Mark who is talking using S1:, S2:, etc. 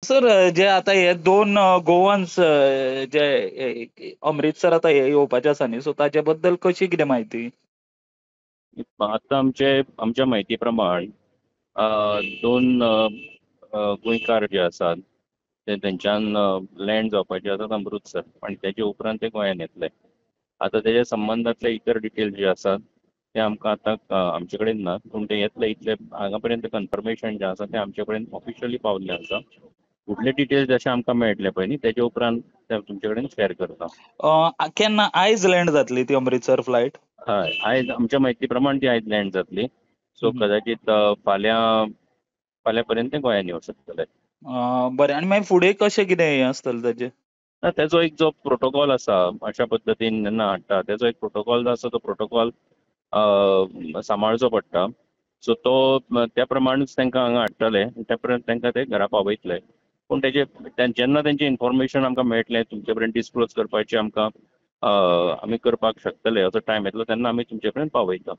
S1: Sir, जे आता हे दोन गोवन्स जे अमृतसर आता हे येवपाचे आसा न्ही, सो ताजे बद्दल कशी कितें म्हायती?
S2: आतां आमच्या म्हायती प्रमाण दोन गोंयकार जे आसात ते तेंच्यान लँड जावपाचे आसात अमृतसर आनी तेजे उपरांत ते गोंयान येतले. आतां तेज्या संबंदांतले इतर डिटेल्स जे आसात ते आमकां आतां आमचे कडेन ना, पूण ते येतले इतले हांगा पर्यंत कन्फर्मेशन जें आसा तें आमचे कडेन ऑफिशियली पावल्लें आसा. फुडले डिटेल्स जशे आमकां मेळटले पळय न्ही तेजे उपरांत ते तुमचे कडेन शेअर करता.
S1: केन्ना आयज लँड जातली ती अमृतसर फ्लायट?
S2: हय, आयज आमच्या म्हायती प्रमाण ती आयज लँड जातली. सो कदाचित फाल्यां पर्यंत ते गोंयान येवं शकतले.
S1: बरें, आनी मागीर फुडें कशें कितें हें आसतलें ताजें?
S2: ना, तेजो एक जो प्रोटोकॉल आसा अशा पद्दतीन जेन्ना हाडटा तेजो एक प्रोटोकॉल आसा, तो प्रोटोकॉल सांबाळचो पडटा. सो तो त्या प्रमाणूच तांकां हांगा हाडटले, त्या प्रमाण तांकां ते घरा पावयतले. पूण तेजे जेन्ना तेंचें इन्फॉर्मेशन आमकां मेळटलें तुमचे पर्यंत डिस्क्लोज करपाचें आमकां आमी करपाक शकतले असो टायम येतलो तेन्ना आमी तुमचे पर्यंत पावयता.